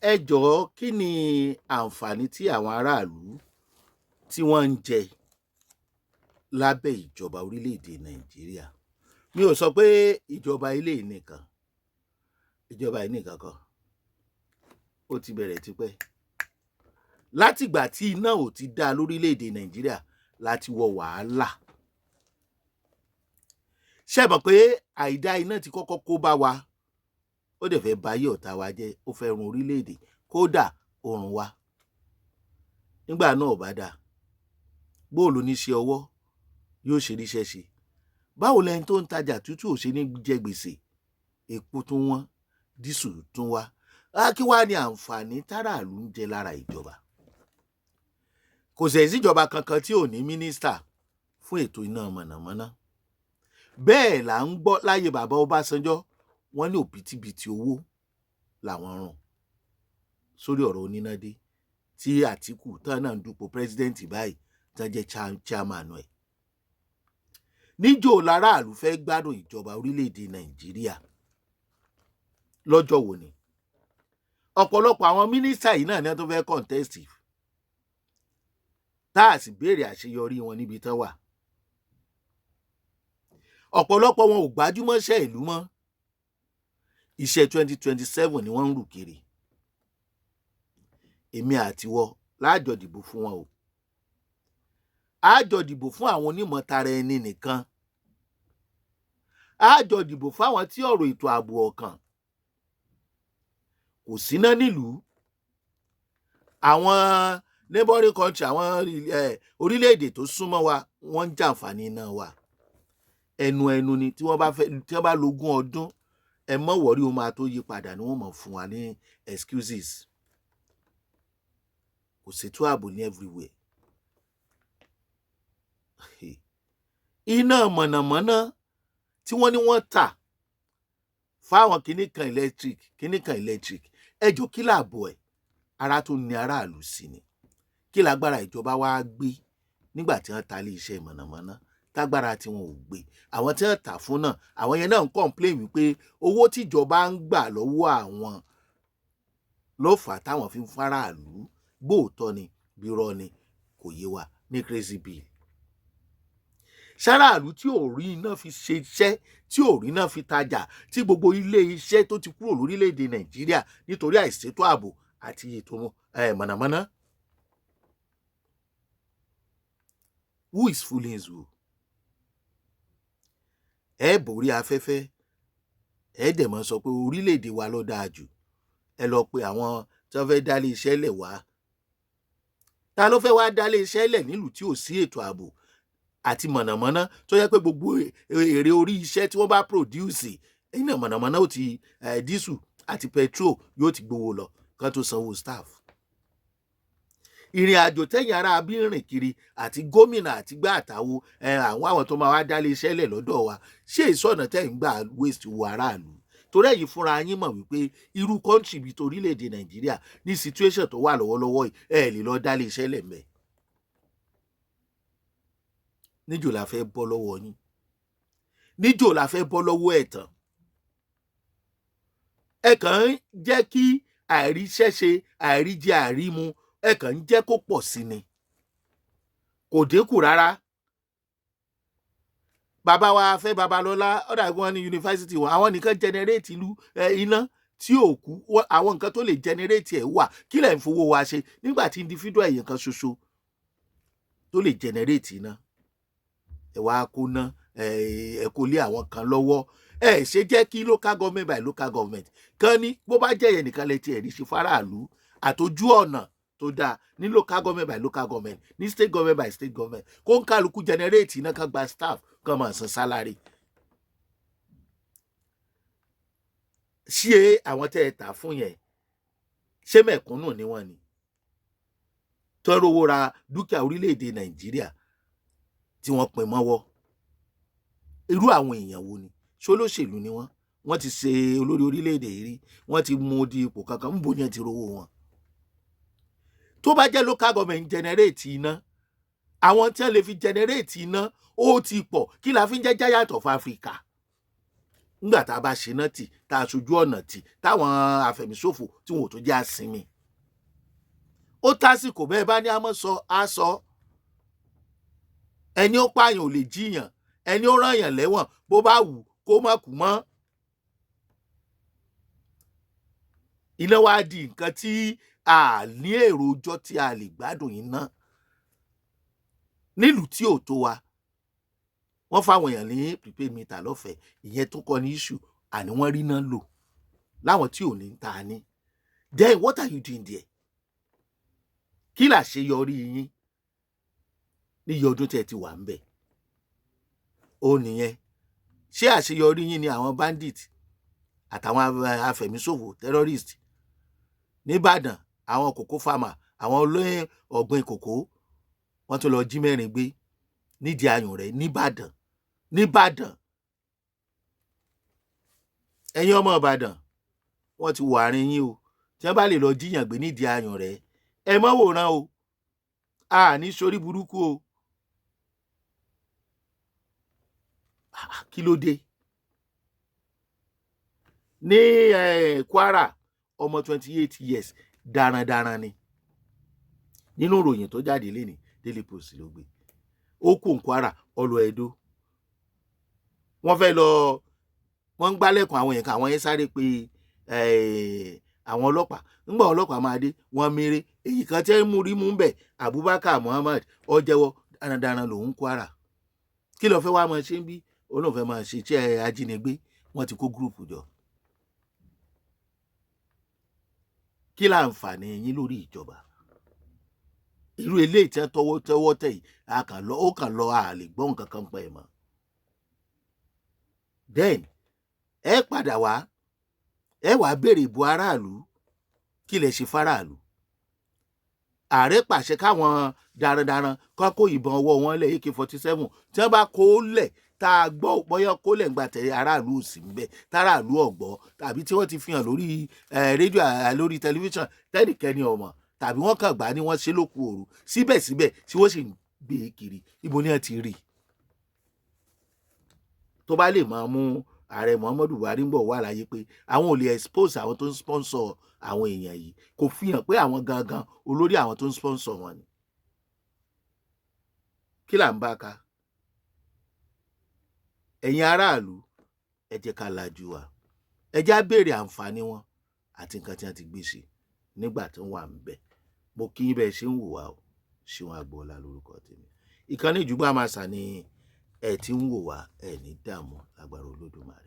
Ẹ jọ̀ọ́, kí ni àǹfààní tí àwọn aráàlú tí wọ́n ń jẹ lábẹ́ ìjọba orílẹ̀-èdè Nàìjíríà? Mi ò sọ pé ìjọba ilé nìkan, ìjọba yìí nìkan kan, ó ti bẹ̀rẹ̀ tipẹ́. Látìgbà tí iná ò ti dá lórílẹ̀-èdè Nàìjíríà láti wọ wàhálà. Ṣé ẹ mọ̀ pé àìdá iná ti kọ́kọ́ kó bá wa? Ó dẹ̀ fẹ́ bayé ọ̀tá wa jẹ́, ó fẹ́ run orílẹ̀-èdè, kódà ó run wá. Nígbà náà ò bá dáa, bóò lóníṣẹ́ ọwọ́ yóò ṣe ríṣẹ́ ṣe? Báwo lẹni tó ń tajà tútù ò ṣe ní jẹ gbèsè? Epo tún wọ́n, diesel tún wá. Kí wá ní àǹfààní táràlú ń jẹ lára ìjọba? Kò sẹ̀ síjọba kankan tí ò ní mínísítà fún ètò iná mọ̀nàmọ́ná. Bẹ́ẹ̀ là ń gbọ́ láyé bàbá Ọbásanjọ́, wọ́n ní òbítíbitì owó làwọn run sórí ọ̀rọ̀ onínádé tí Àtíkù tán náà ń dupò president báyìí tán jẹ́ chairman ẹ̀. Níjó láràlú fẹ́ gbádùn ìjọba orílẹ̀-èdè Nàìjíríà? Lọ́jọ́ wo ni? Ọ̀pọ̀lọpọ̀ àwọn mínísítà yìí náà ni wọ́n tó fẹ́ contest, tá a sì béèrè àṣeyọrí wọn níbi tán wà. Ọ̀pọ̀lọpọ̀ wọn ò gbájúmọ́ṣẹ́ ìlú mọ́, iṣẹ́ 2027 ni wọ́n ń rù kiri. Èmi àtiwọ láàjọ dìbò fún wọn o. Àjọ dìbò fún àwọn onímọ̀ tara ẹni nìkan, àjọ dìbò fáwọn tí ọ̀rọ̀ ètò ààbò ọ̀kàn kò síná nílùú. Àwọn neighboring country, àwọn orílẹ̀-èdè tó súnmọ́ wa, wọ́n ń jàǹfààní iná wa. Ẹnu ẹnu ni tí wọ́n bá fẹ́, tí wọ́n bá lógún ọdún, ẹ mọ̀ wọ́rí, ó máa tó yí padà ni wọ́n mọ̀ fún wa ní excuses. Kò ṣètò ààbò ní everywhere. Iná mọ̀nàmọ́ná tí wọ́n ní wọ́n tà fáwọn kinní kan electric, kinní kan electric, ẹjọ́ kí làbọ̀ ẹ̀? Ara tó ní aráàlú sí ni. Kí lágbára ìjọba wá gbé nígbà tí wọ́n ta ilé iṣẹ́ mọ̀nàmọ́ná tágbára tí wọn ò gbé? Àwọn tí wọ́n tà fún náà, àwọn yẹn náà ń complain wípé owó tíjọba ń gbà lọ́wọ́ àwọn ló fà á táwọn fi ń faraàlú. Gbóòótọ́ ni bírọ́ ni, kò yé wa ní crazy bill. Sáráàlú tí ò rí iná fi ṣe iṣẹ́, tí ò rí iná fi tajà, tí gbogbo ilé iṣẹ́ tó ti kúrò lórílẹ̀‐èdè Nàìjíríà nítorí àìṣètò ààbò àti ètò mọ̀nàmọ́ná. Who is fooling who? Ẹ borí afẹ́fẹ́, ẹ dẹ̀ mọ́ sọ pé orílẹ̀-èdè wa ló dáa jù. Ẹ lọ pe àwọn tí wọ́n fẹ́ dálé iṣẹ́ lẹ̀ wá. Ta ló fẹ́ wá dálé iṣẹ́ lẹ̀ nílùú tí ò sí ètò ààbò àti mọ̀nàmọ́ná, tó yẹ pé gbogbo èrè orí iṣẹ́ tí wọ́n bá produce, iná mọ̀nàmọ́ná ó ti, diesel àti petrol yóò ti gbowó lọ kán tó sanwó staff? Ìrìn àjò tẹ̀yìn ará bí rìn kiri àti gómìnà àti gbá àtàwo àwọn tó máa wá dálé iṣẹ́ lẹ̀ lọ́dọ̀ wa, ṣé ìsọ̀nà tẹ̀yìn gbà waste wo aráàlú? Torí ẹ̀yin fúnra yín mọ̀ wípé irú country bíi torílẹ̀-èdè Nàìjíríà ní situation tó wà lọ́wọ́lọ́wọ́ yìí, ẹ̀ lè lọ dálé iṣẹ́ lẹ̀ mẹ́. Níjò la fẹ́ bọ́ lọ́wọ́ yín? Níjò la fẹ́ bọ́ lọ́wọ́ ẹ̀tàn? Ẹ kàn ń jẹ́ kí àìríṣẹ́ṣe, àìríjẹ, àìrímu, ẹ kàn ń jẹ́ kó pọ̀ sí ni, kò dínkù rárá. Bàbá wa Afẹ́ Babalọ́lá, ọ̀dà wọn ní yunifásitì wọn, àwọn nìkan generate ìlú iná tí ò kú. Àwọn nǹkan tó lè generate ẹ̀ wà. Kí lẹ̀ ń fowó wa ṣe nígbà tí individual, èèyàn kan ṣoṣo tó lè generate iná, ẹ wá kó ná, ẹ kó lé àwọn kan lọ́wọ́? Ẹ ṣe jẹ́ kí local government by local government kan ní, bó bá jẹ́ yẹn nìkan lẹ tiẹ̀ rí ṣe faraàlú, àtòjú ọ̀nà tó dáa ní local government by local government, ní state government by state government, kó ń kálukú generate iná, kan gba staff, kan máa san salary. Ṣé àwọn tẹ́ ẹ tà fún yẹn, ṣé mẹ̀kúnnù ni wọ́n ni tó ń rówó ra dúkìá orílẹ̀-èdè Nàìjíríà tí wọ́n pín mọ́wọ́? Irú àwọn èèyàn wo ni? Ṣólóṣèlú ni wọ́n? Wọ́n ti ṣe olórí orílẹ̀-èdè yìí rí, wọ́n ti mú di ipò kankan, ń bo ni ẹ ti rówó wọn? Tó bá jẹ́ local government generate iná, àwọn tí wọ́n lè fi generate iná ó ti pọ̀. Kí la fi ń jẹ́ giant of Africa? Nígbà tá a bá ṣe náà tì, tá a ṣojú ọ̀nà tì, táwọn afẹ̀míṣòfò tí wọn ò tó jẹ́ àsinmi, ó tásìkò bẹ́ẹ̀ bá ní àmọ́ sọ á sọ. Ẹni ó pààyàn ò lè jíyàn, ẹni ó rán yàn lẹ́wọ̀n, bó bá wù kó má kú mọ́. Iná wá di nǹkan tí a ní èrò ọjọ́ tí a lè gbádùn iná nílùú tí ò tó wa. Wọ́n fáwọn èèyàn ní prepaid meter lọ́fẹ̀ẹ́, ìyẹn tó kọ́ ní issue. Àní wọ́n rí náà lò láwọn tí ò ní ta ní. Then what are you doing there? Kí làṣeyọrí yín níyì ọdún tẹ́ ẹ ti wà ń bẹ̀? Ó nìyẹn. Ṣé àṣeyọrí yín ni àwọn bandit àtàwọn afẹ̀míṣòfò, terrorist nìbàdàn, àwọn cocoa farmer, àwọn olóyè ọ̀gbìn kòkó? Wọ́n tún lọ jí 4 gbé nídìí ayùn rẹ̀ nìbàdàn. Nìbàdàn, ẹ̀yin ọmọ Ìbàdàn, wọ́n ti wọ àárín yín o. Tí wọ́n bá lè lọ jíyàn gbé nídìí ayùn rẹ̀, ẹ mọ́ wòran o. A ní sórí burúkú o. Kí ló dé ní Kwara? Ọmọ 28 years, darandaran ni. Nínú ìròyìn tó jáde lénìí, Daily Post ló gbé, ó kù ní Kwara, ó lọ Ẹdó. Wọ́n fẹ́ lọ, wọ́n ń gbálẹ̀kùn àwọn èèyàn kan, àwọn yẹn sáré pé àwọn ọlọ́pàá. Ńgbà ọlọ́pàá máa dé, wọ́n méré èyí kan tẹ́ mú rí mú bẹ̀. Abubakar Muhammad, ó jẹ́wọ́, darandaran lòún Kwara. Kí ló fẹ́ wá máa ṣe ń bí? Òun náà fẹ́ máa ṣe iṣẹ́ ajínigbé. Wọ́n ti kó group jọ. Kí láǹfààní yín lórí ìjọba? Irú eléyìí tí wọ́n tọwọ́ tẹ̀ yìí, a kàn lọ, ó kàn lọ, a lè gbọ́ nǹkan kan pa ẹ̀ mọ́. Then ẹ padà wá, ẹ wàá béèrè ìbò aráàlú. Kí lẹ ṣe fáráàlú? Ààrẹ pàṣẹ káwọn darandaran kọ́ kó ìbọn ọwọ́ wọn lẹ̀, AK-47, tí wọ́n bá kó lẹ̀, tá a gbọ́ bóyá kó lẹ̀ ń gbà tẹ̀, aráàlú ò sí níbẹ̀, táráàlú ọ̀gbọ́, tàbí tí wọ́n ti fi hàn lórí rédíò, lórí tẹlifíṣàn, tẹ́nìkẹ́ni ọ̀mọ̀, tàbí wọ́n kàn gbà ní wọ́n ṣe lóku òru, síbẹ̀síbẹ̀ tí wọ́n sì ń gbé e kiri, ibo ni wọ́n ti rí i? Tó bá lè máa mú ààrẹ Muhammadu Buhari ń bọ̀ wà láyé pé àwọn ò lè expose àwọn tó ń sponsor àwọn èèyàn yìí, kò fi hàn pé àwọn gangan olórí àwọn tó ń sponsor wọn ni. Kí là ń bá ká? Ẹ̀yin aráàlú, ẹ jẹ́ ká lajú wa, ẹ jẹ́ á béèrè àǹfààní wọn àti nǹkan tí wọ́n ti gbé ṣe nígbà tí wọ́n wà ń bẹ̀. Mo kí yín bẹ́ẹ̀ ṣe ń wò wá o. Ṣéun Agboola lórúkọ tèmi. Ìkànnì Ìjùgbà Màsà ni ẹ ti ń wò wá. Ẹ ní dààmú lágbára Olódùmarè.